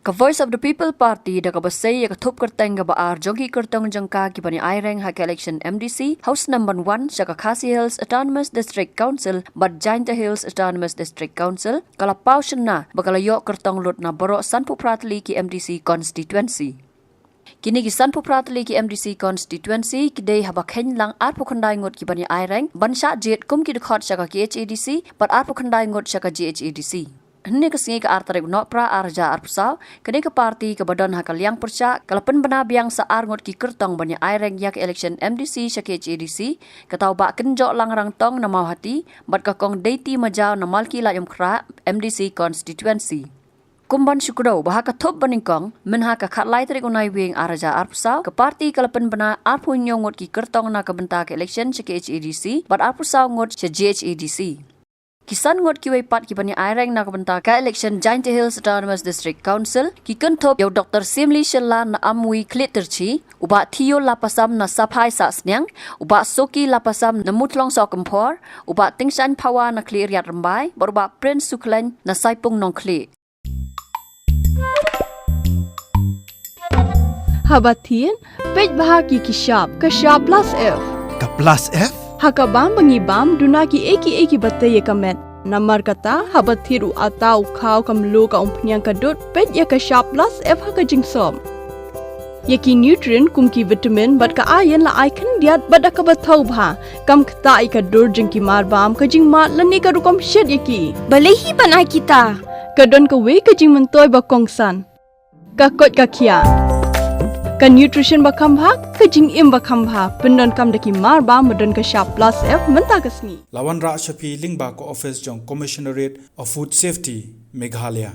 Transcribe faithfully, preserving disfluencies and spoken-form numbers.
Ka Voice of the People Party da kaba sei ïa ka thup kyrteng kaba ar jong ki kyrtong jong ka kiban ïa aireng ha ka election M D C, House number one sha ka Khasi Hills Autonomous District Council bad Jaintia Hills Autonomous District Council, ka la paw shynna ba ka la ïoh kyrtong lut na baroh sanphew phra tylli ki M D C constituency. Kine ki sanphew phra tylli ki M D C constituency ki dei haba kheiñ lang arphew khyndai ngut kiban ïa aireng ban shah jied kum ki dkhot sha ka K H A D C bad arphew khyndai ngut sha ka G H A D C. Hynne ka sngi, ka ar tarik u Nohprah ar hajar arphew saw, kane ka party kaba don ha ka liang pyrshah ka la pynbna biang sa ar ngut ki kyrtong ban ïa aireng ïa ka election M D C sha K H A D C, ka tau Bah Kynjohlang Rangtong na Mawhati bad ka Kong Deiti Majaw na Malki Laitumkhrah M D C constituency. Kum ban shu kdew ba ha ka thup ba nyngkong, mynha ka khatlai tarik u Naiwieng ar hajar arphew saw, ka party ka la pynbna arphew hynñiew ngut ki kyrtong na ka bynta ka election sha K H A D C bad arphew saw ngut sha G H A D C. Ki san ngut kiwei pat kiban ïa aireng na ka bynta ka election Jaintia Hills Autonomous District Council ki kynthup ïa u Doktor Siemlie Shylla na Amwi Khlieh Tyrshi, u Bah Theo Lapasam na Saphai Sahsniang, u Bah Soki Lapasam na Muthlong Sohkymphor, u Bah Tyngshaiñ Phawa na Khliehriat Rymbai bad u Bah Prince Sukhlaiñ na Saipung Nongkhlieh. Haba thied, peit bha ki ki shap, ka shap plus F. Ka plus F? Ha ka bam ba ngi bam, duna ki ei ki ei kiba tei ïa ka met. Namar kata, haba thied u atta, u khaw, ka mluh, ka umphniang, ka dud, peit ïa ka shap plus F ha ka jingsop. Ïa ki nutrient kum ki vitamin bad ka iron la ai khyndiat bad da kaba thaw bha, kam ktah ïa ka dur jong ki marbam, ka jingmad lane ka rukom shet ïa ki. Balei hi ban ai kita? Ka don kawei ka jingmyntoi ba kongsan. Ka koit ka khiah. Ka nutrition ba kham bha, ka jingim ba kham bha, pyndonkam da ki marbam ba don ka shap plus F mynta ka sngi. La wanrah sha phi lyngba ka office jong Commissionerate of Food Safety, Meghalaya.